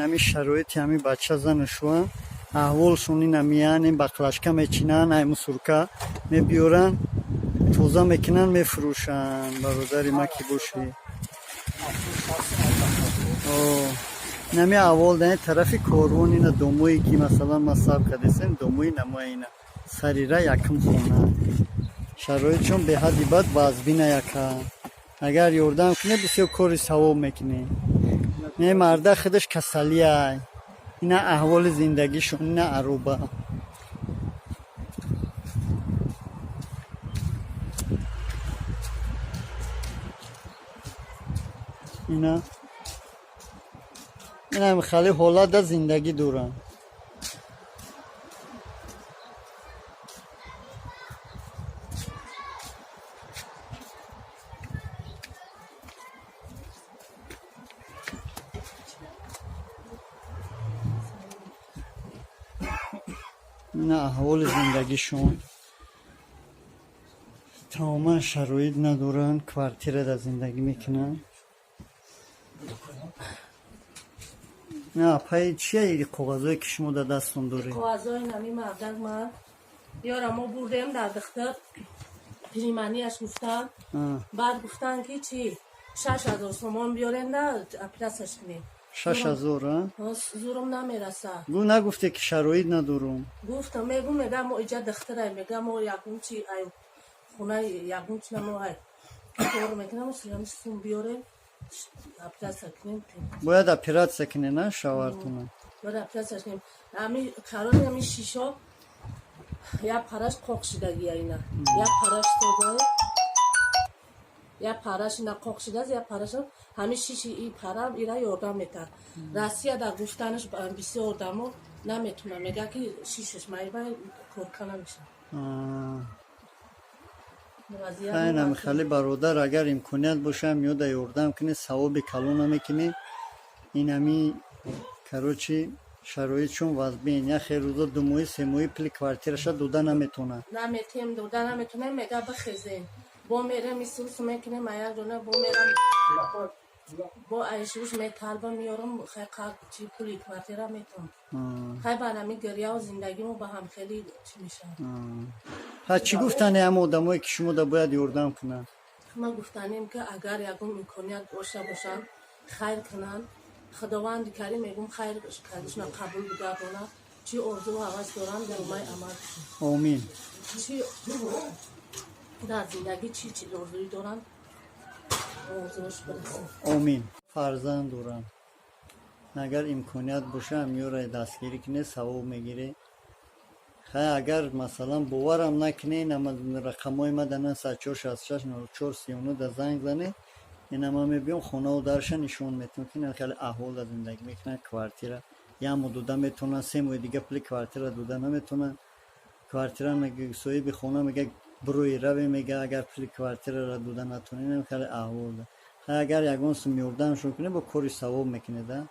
Ҳами шароити ҳами бача зану шуан, аҳволшон инамиян, ин баклажка мечинанд, ай мусорка мебиёранд, тоза мекунанд, мефурӯшанд. Бародари ма ки бошӣ, инами аҳвол дар тарафи корвон, ина домое ки масалан ма саб кардесем, домои намоя, ина сарира якум хона. Шароитшон беҳадди бад вазбина яка. Агар ёрдам кунед, бисёр кори савоб мекунед. Не, марда худаш касалиай. Ина аҳволи зиндагишон, ина аруба. Ина хеле ҳолат дар зиндагӣ доранд. Ина аҳволи зиндагишон, тамоман шароит надоранд, квартира дар зиндагӣ мекунанд. На, апаи, чия коғазое ки шумо дар дасттон доред? Коғазои нами мардак ман ёра мо бурдем дар духтар, пневмонияш гуфтан. Баъд гуфтан ки чи 6000 сомон биёрем да оператсияш кунем. 6000, а? Зурум намераса. Гу нагуфте ки шароит надорум? Гуфтам, мегу, мега мо иҷа духтарай, мега мо ягон чи ай хона ягон чи намо ай кор мекунам, сум биёрем, оператсия кунем. Бояд оператсия кунед, на, шавҳартона? Бояд оператсия кунем. Ами карони ами шишо як параш қоқ шидагия, ина як параш тода, як параш ина қоқ шидааст, як параш ҳами шиши и пара ира ёрдам метард. Россия дар гуфтанаш бисёр одамо наметунад, мега ки шишаш майба корка намешавад. Хайнам хеле, бародар, агар имконият бошам, ёда ёрдам кунед, савоби калона мекунед. Инами, короче, шароитшон вазбин, як хел рӯзо 2 моҳи, 3 моҳи пули квартираша дода наметонад. Наметем, дода наметонем, мега бихезем, бо мерем исус мекунем, аяк ҷона бо мерам, бо айшуш металба меёрам, хай чи пули квартира метон, хай ба нами гирьяу зиндагимо ба ҳам хеле чӣ мешавад. Ҳа, чӣ гуфтане ҳама одамое ки шумо да бояд ёрдам кунанд? Ма гуфтанем ки агар ягон имконият дошта бошанд, хайр кунанд. Худованди карим, мегум, хайр кардишна қабул бигардонад. Чӣ орзу ҳавас доранд, дар амал. Омин. Чӣ дар зиндагӣ чӣ чиз орзуӣ доранд, орзуош бирасад. Омин. Фарзанд дорам, агар имконият боша, ҳамёра дастгирӣ кунед, савоб мегиред. Хай, агар масалан боварам накунед, ама рақамҳои ма да 94 66 04 39 да занг занед. Ина ман мебиём, хонаву дарша нишон метавон, ки хеле аҳвол дар зиндагӣ мекунанд. Квартира як моҳ дода метавонанд, 3 моҳи дига пули квартира дода наметавонанд. Квартира соҳиби хона мега бирои раве, мега, агар пули квартираро дода натонед. Хеле аҳвол. Хай, агар ягон сум ёрдамшон кунед, бо кори савоб мекунед, а.